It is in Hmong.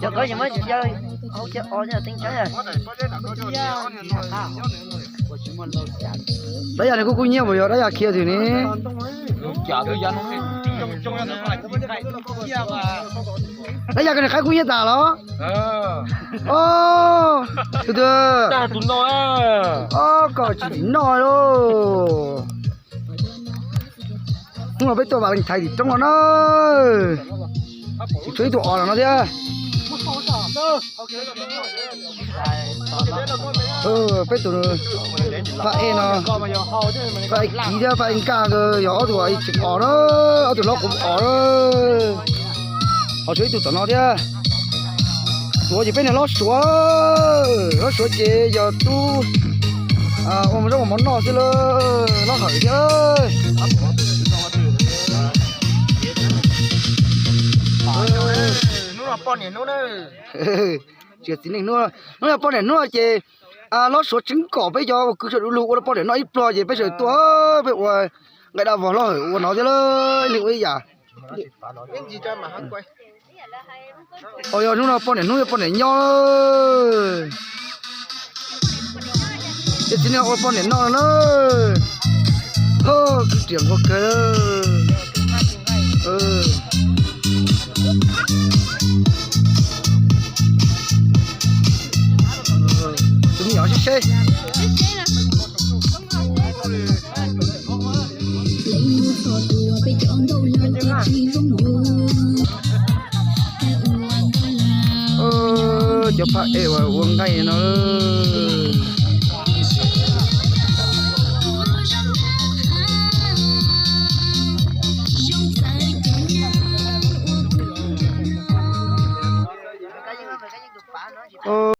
Cov ko muab tsis cia hau cia os teeb tsaib. Dab yas nws kuj kub nyiab mas yog dab yas khiav twg ne. Dab yas ko nws qaib kub nyiab tas los? O, tus twg? O, koj tsis tim noj lauj. Hnub no peb tuaj Valentine tim roob no na. Tsis tshuav ib tug os los no thiab. Peb tus phab ej no, phab ej kiv thiab phab ej nkaj nkawd yog ob tug tseem os na, ob tug hlob quav os na. Ho tshuav ib tug tom no thiab. Tus ces peb niag hlob Suav, hlob Suav ces yog tub ua zaub ua mov noj xwb lauj, hlob Hawm thiab. Hnub no poj niam hnub na. Tsis txiv neej hnub, hnub no poj niam hnub no ces hlob Suav tseem kom peb cov ua kwv tij du lug ua poj niam noj ib pluag ces peb sawv tuaj peb ua nqaij dab vog, hlob Hawm ua no thiab lauj, ib leeg ua ib yam. Yog hnub no poj niam hnub yog poj niam nyob. Ces txiv neej ua poj niam noj no na. Kwv riam nquag kawg. Tus me nyuam sib seb. Cov phab ej uas ua nqaij no.